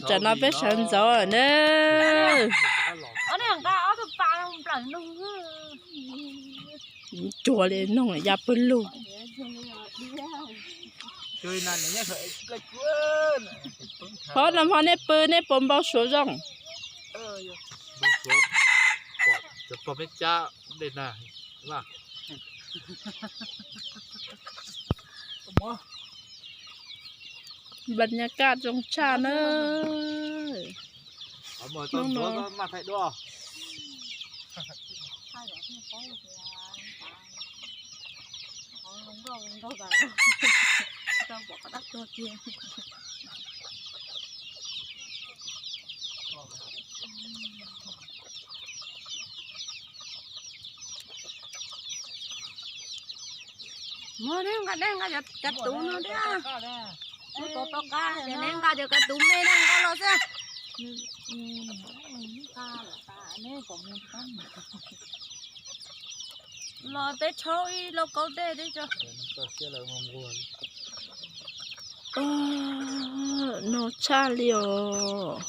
Tsam no peb sawv ntxov na. Cuag li noog ya pw lug. Hov no hmo nej pw nej puas npau suav zoo? Npa nyas kaj zoo tshaj na. Hnub no Muab neb nqa dej nqa cov tus no thiab. Kuv tuav tau qab ces neb nqa cov kav tus me no nqa los xwb. Los peb tshaub ib lauj kaub dej tib co. No tshaj li os.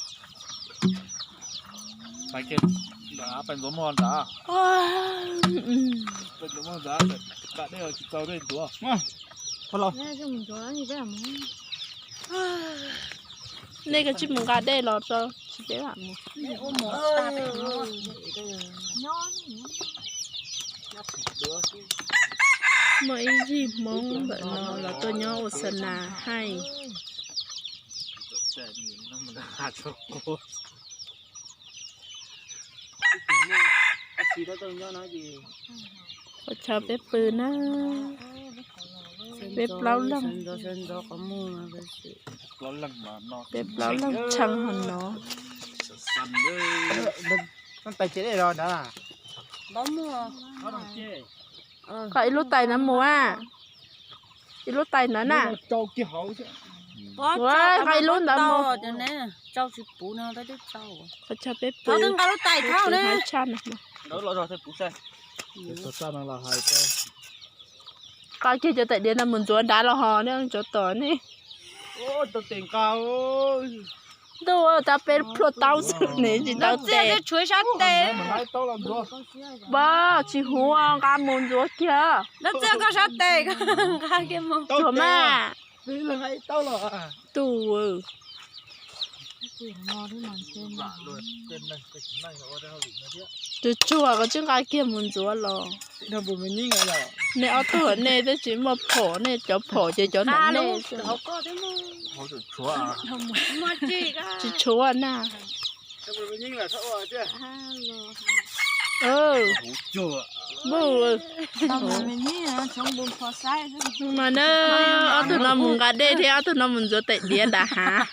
Nej kav tsij mus nqa dej los rau tsis peb lam mus. Muaj ib zig Hmoob ntawm no los tuaj nyob ua xa nas haij. Ua tsaug peb pw na, peb plaub leeg, peb plaub leeg tshee hov no. Kom ib lub tais no mus a, ib lub tais ntawd na. Nqa ib lub ntawd mus. Ua tsaug peb pw, nqa lub tais thauj na. Nqa kiag cov tais diav ntawd mus ntxuav nrad los hos nej cov tom nej. Ntuj, tab peb pluaj taub xwb ne tsis tau tes. Pab tsis huv nqa mus ntxuav kiag. Ntxuav mas. Tus Tus tsuag koj tsis nqa kiag mus ntxuav los. Nej ob tug nej twb tsis muaj phom, nej cov phom ces cov ntawm nej. Tsis tshuav na. Mas na, ob tug no mus nqa dej thiab ob tug no mus ntxuav tais diav nram hav.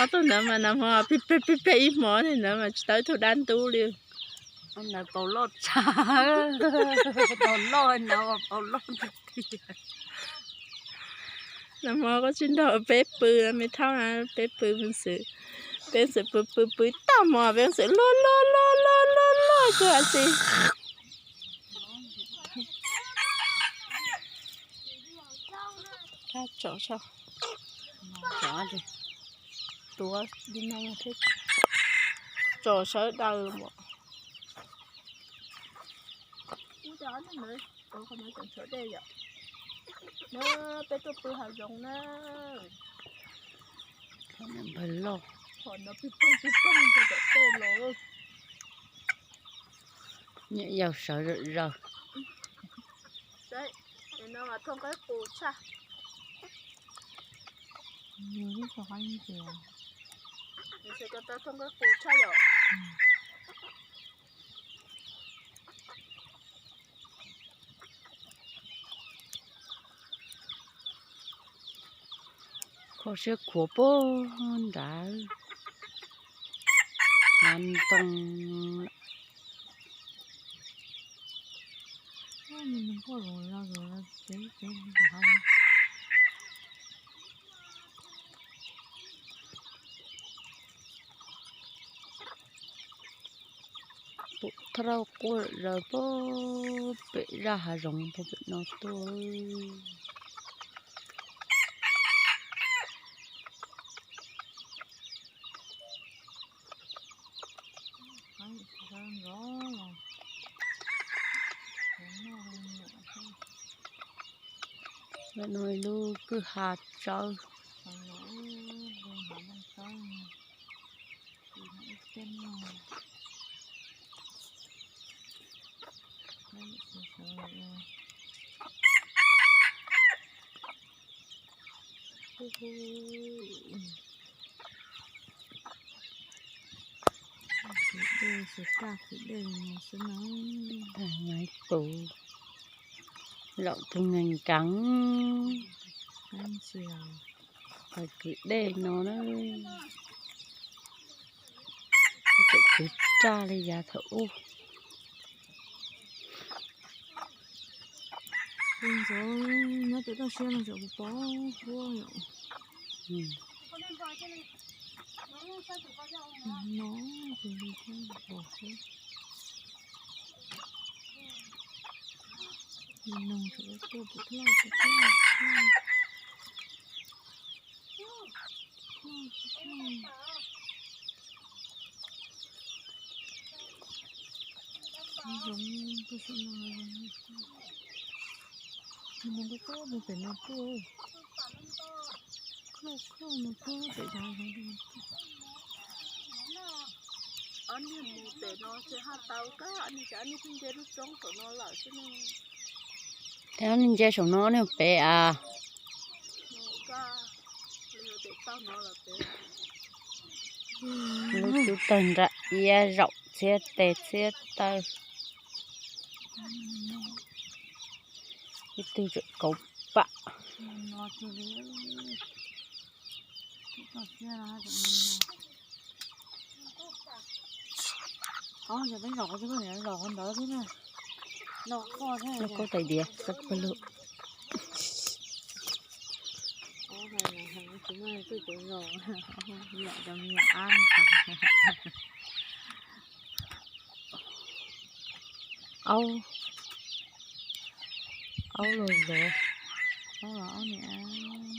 Ob tug ntawd mas nag hmo plig plig plig ib hmos ntawd mas tsis tau ib tug dab ntub li. Ntawd paus loj tshaj, paus loj ntawd paus loj tiag tiag. Nag hmo koj tsis nrog peb pw, me thaub na, peb pw, peb xwm pw pw pw tag hmo peb xwm luag luag luag luag luag luag kawg xwb. Tuav tsom sawv daws mas. Peb tuaj pw hav zoov na. Npawg loj, pig poog pig poog rau tom tej los. Nyiam yau sawv zom zaws. Saib, no mas thoob qab qus tshaj. Thoob qab qus tshaj yom. Kho siab khuav puag nrad, hav ntoo. thauj quaj lawm pem zaj hav zoov pem no tuaj. Lub no lub kwj ha tsawb. Kwv dej, kwv dej no xwb na. Tus zaum tus nkees nkees. Kwv dej no na. Tseem kwv raj li yav thaum ub. Ntxov nyob pem toj siab no tseem pom huab yom. No tus li thiab pom huab. Li no tseem tuaj pem toj siab. Zoo, tus saum no zoo. Mus nqa koj mus pem no tuaj. Koj, koj mus tuaj pem no. Ob niag mus pem no ces haj tau kab, ob niag ces ob niag twb nce lub roob saum no lawm xwb ne. Ob niag nce saum no, ob niag pem as. Lub cub tawg nra iab zaum txhiab tes txhiab taw. Ib tug tseem kauv pam. Lub kub tais diav xab pawg lug. Aub, aub los zov, aub los aub niam.